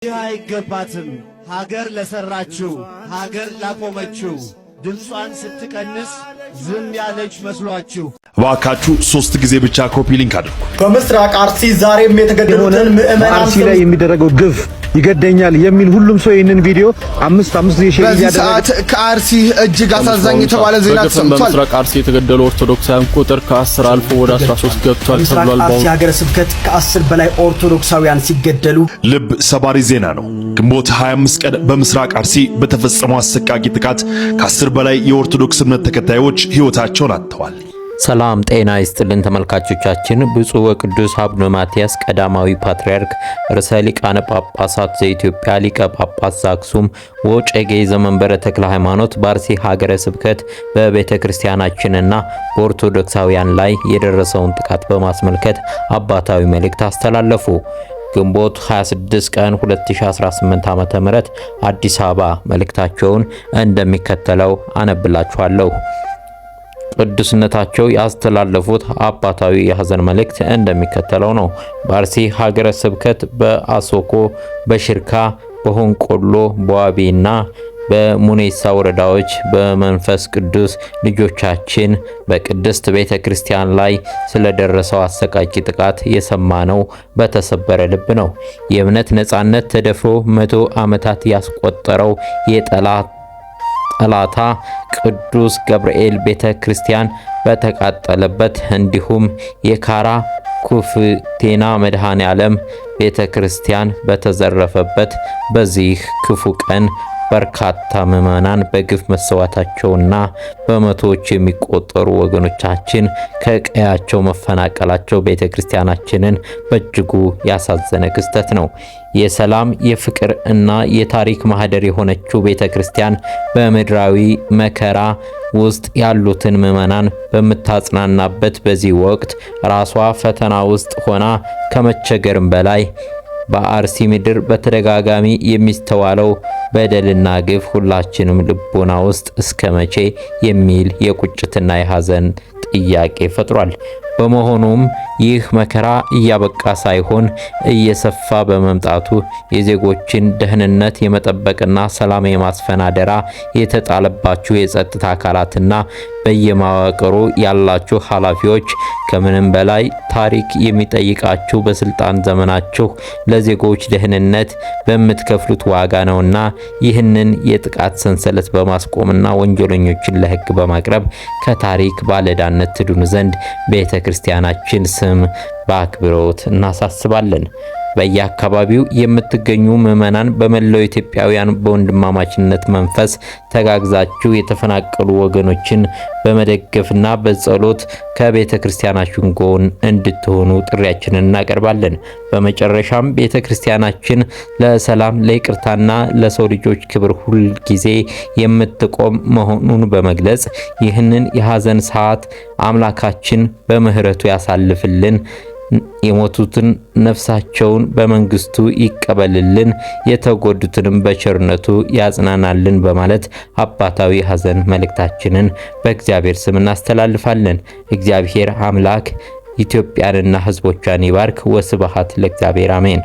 ይህ አይገባትም። ሀገር ለሰራችው፣ ሀገር ላቆመችው ድምጿን ስትቀንስ ዝም ያለች መስሏችሁ። እባካችሁ ሶስት ጊዜ ብቻ copy link አድርጉ። በምስራቅ አርሲ ዛሬም የተገደሉትን ምዕመናን አርሲ ላይ የሚደረገው ግፍ ይገደኛል የሚል ሁሉም ሰው ይህንን ቪዲዮ አምስት አምስት ጊዜ share በዚህ እያደረገ ሰዓት ከአርሲ እጅግ አሳዛኝ የተባለ ዜና በግፍም ተሰምቷል። በምስራቅ አርሲ የተገደሉ ኦርቶዶክሳውያን ቁጥር ከ10 አልፎ ወደ 13 ገብቷል በምስራቅ ተብሏል። አርሲ በአሁኑ ሀገረ ስብከት ከ10 በላይ ኦርቶዶክሳውያን ሲገደሉ ልብ ሰባሪ ዜና ነው። ግንቦት 25 ቀን በምስራቅ አርሲ በተፈጸመው አሰቃቂ ጥቃት ከ10 በላይ የኦርቶዶክስ እምነት ተከታዮች ሕይወታቸውን አጥተዋል። ሰላም ጤና ይስጥልን ተመልካቾቻችን። ብፁዕ ወቅዱስ አቡነ ማትያስ ቀዳማዊ ፓትርያርክ ርዕሰ ሊቃነ ጳጳሳት ዘኢትዮጵያ ሊቀ ጳጳስ ዘአክሱም ወዕጨጌ ዘመንበረ ተክለ ሃይማኖት በአርሲ ሀገረ ስብከት በቤተ ክርስቲያናችንና በኦርቶዶክሳውያን ላይ የደረሰውን ጥቃት በማስመልከት አባታዊ መልእክት አስተላለፉ። ግንቦት 26 ቀን 2018 ዓ.ም አዲስ አበባ። መልእክታቸውን እንደሚከተለው አነብላችኋለሁ። ቅዱስነታቸው ያስተላለፉት አባታዊ የሐዘን መልእክት እንደሚከተለው ነው። በአርሲ ሀገረ ስብከት በአሶኮ፣ በሽርካ፣ በሆንቆሎ፣ በዋቤና በሙኔሳ ወረዳዎች በመንፈስ ቅዱስ ልጆቻችን በቅድስት ቤተ ክርስቲያን ላይ ስለደረሰው አሰቃቂ ጥቃት የሰማነው በተሰበረ ልብ ነው። የእምነት ነጻነት ተደፍሮ 100 ዓመታት ያስቆጠረው የጠላት ጠላታ ቅዱስ ገብርኤል ቤተ ክርስቲያን በተቃጠለበት እንዲሁም የካራ ኩፍቴና መድኃኔ ዓለም ቤተ ክርስቲያን በተዘረፈበት በዚህ ክፉ ቀን በርካታ ምዕመናን በግፍ መሰዋታቸውና በመቶዎች የሚቆጠሩ ወገኖቻችን ከቀያቸው መፈናቀላቸው ቤተ ክርስቲያናችንን በእጅጉ ያሳዘነ ክስተት ነው። የሰላም፣ የፍቅር እና የታሪክ ማህደር የሆነችው ቤተ ክርስቲያን በምድራዊ መከራ ውስጥ ያሉትን ምዕመናን በምታጽናናበት በዚህ ወቅት ራሷ ፈተና ውስጥ ሆና ከመቸገርም በላይ በአርሲ ምድር በተደጋጋሚ የሚስተዋለው በደልና ግፍ ሁላችንም ልቦና ውስጥ እስከ መቼ የሚል የቁጭትና የሐዘን ጥያቄ ፈጥሯል። በመሆኑም ይህ መከራ እያበቃ ሳይሆን እየሰፋ በመምጣቱ የዜጎችን ደህንነት የመጠበቅና ሰላም የማስፈን አደራ የተጣለባችሁ የጸጥታ አካላትና በየመዋቅሩ ያላችሁ ኃላፊዎች፣ ከምንም በላይ ታሪክ የሚጠይቃችሁ በስልጣን ዘመናችሁ ለዜጎች ደህንነት በምትከፍሉት ዋጋ ነውና ይህንን የጥቃት ሰንሰለት በማስቆምና ወንጀለኞችን ለሕግ በማቅረብ ከታሪክ ባለዕዳነት ትድኑ ዘንድ ቤተ ክርስቲያናችን ስም በአክብሮት እናሳስባለን። በየአካባቢው የምትገኙ ምዕመናን፣ በመላው ኢትዮጵያውያን በወንድማማችነት መንፈስ ተጋግዛችሁ የተፈናቀሉ ወገኖችን በመደገፍና በጸሎት ከቤተ ክርስቲያናችን ጎን እንድትሆኑ ጥሪያችንን እናቀርባለን። በመጨረሻም ቤተ ክርስቲያናችን ለሰላም፣ ለይቅርታና ለሰው ልጆች ክብር ሁል ጊዜ የምትቆም መሆኑን በመግለጽ ይህንን የሐዘን ሰዓት አምላካችን በምሕረቱ ያሳልፍልን፣ የሞቱትን ነፍሳቸውን በመንግስቱ ይቀበልልን፣ የተጎዱትንም በቸርነቱ ያጽናናልን በማለት አባታዊ ሐዘን መልእክታችንን በእግዚአብሔር ስም እናስተላልፋለን። እግዚአብሔር አምላክ ኢትዮጵያንና ሕዝቦቿን ይባርክ። ወስብሐት ለእግዚአብሔር፣ አሜን።